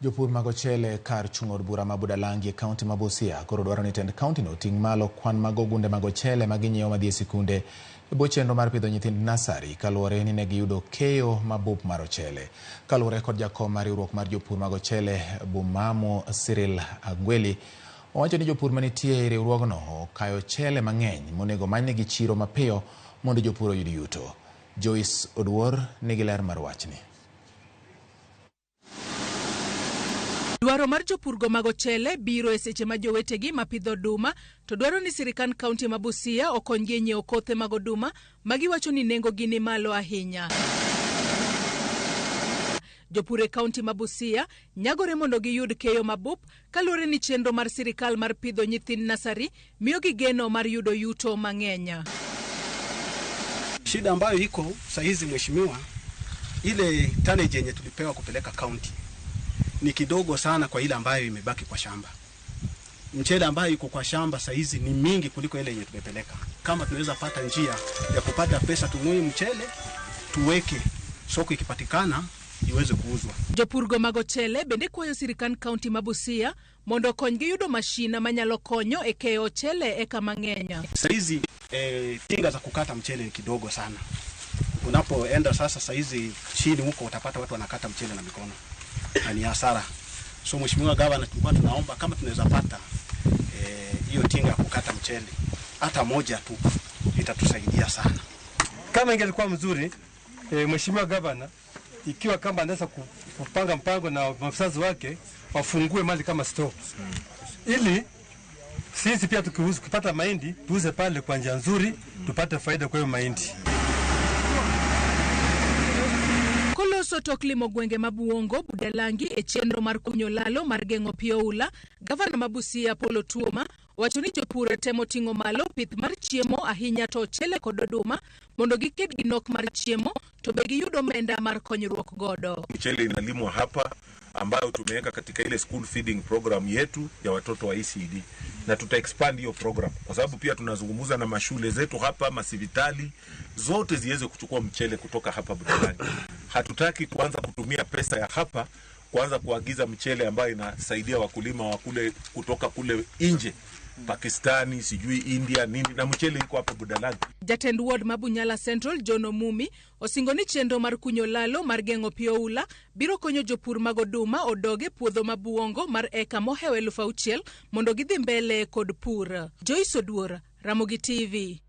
Jopur mag ochele kar chung' od bura ma Budalangi e kaunti ma Busia koro dwaro ni tend kauntino oting' malo kwan mag ogunde mag ochele ma ginyiewo madhi e sikunde e bwo chenro mar pidho nyithind nasari kaluwore ni ne giyudo keyo mabup mar ochele. Kaluwore kod jakom mar riwruok mar jopur mag ochele Bumamo Cyril Angweli, owacho ni jopur manitie e riwruogno okayo ochele mang'eny monego omanynegi chiro mapiyo mondo jopur oyud yuto. Joyce Oduor nigi ler mar wachni. Dwaro mar jopurgo mag ochele biro e seche ma jowetegi ma pidho oduma to dwaro ni sirkand kaunti ma Busia okonygi e nyiewo kothe mag oduma ma giwacho ni nengogi ni malo ahinya. Jopur e kaunti ma Busia nyagore mondo giyud keyo mabup kaluwore ni chenro mar sirkal mar pidho nyithind nasari miyogi geno mar yudo yuto mang'eny. Shida ambayo iko sahizi mheshimiwa, ile tonnage yenye tulipewa kupeleka county ni kidogo sana kwa ile ambayo imebaki kwa shamba. Mchele ambayo iko kwa shamba sahizi ni mingi kuliko ile yenye tumepeleka. Kama tunaweza pata njia ya kupata pesa tununue mchele tuweke soko, ikipatikana iweze kuuzwa. Jopurgo mag ochele bende kwayo sirkand kaunti ma Busia mondo okonygi yudo mashina manyalo konyo e keyo ochele eka mang'eny. Saizi tinga za kukata mchele ni kidogo sana. Unapoenda sasa saizi chini huko utapata watu wanakata mchele na mikono na ni hasara. So Mheshimiwa Gavana, tulikuwa tunaomba kama tunaweza pata hiyo tinga ya kukata mchele hata moja tu itatusaidia sana. Kama ingelikuwa mzuri Mheshimiwa Gavana, ikiwa kama anaweza kupanga mpango na maafisa wake wafungue mali kama store, ili sisi pia tukiuza kupata mahindi tuuze pale kwa njia nzuri, tupate faida kwa hiyo mahindi. Koloso tok limo gwenge ma Buongo, Budalangi e chenro mar kunyo lalo mar geng'o pi oula, gavana ma Busia Paul Otuoma wacho ni jopur temo ting'o malo pith mar chiemo ahinya to ochele kod oduma mondo giked gi nok mar chiemo to be giyud omenda mar konyruok godo. Mchele inalimwa hapa ambayo tumeweka katika ile school feeding program yetu ya watoto wa ECD na tuta expand hiyo program kwa sababu pia tunazungumza na mashule zetu hapa, masivitali zote ziweze kuchukua mchele kutoka hapa Budalangi. Hatutaki kuanza kutumia pesa ya hapa kuanza kuagiza mchele ambayo inasaidia wakulima wa kule kutoka kule nje Pakistani, sijui India nini, na mchele iko hapa Budalangi. Jatend ward ma Bunyala Central John Omumi osingo ni chenro mar kunyo lalo mar geng'o pi oula biro konyo jopur mag oduma odog e puodho ma Buongo mar eka mohewo 6,000 mondo gidhi mbele kod pur. Joyce Oduor, Ramogi TV.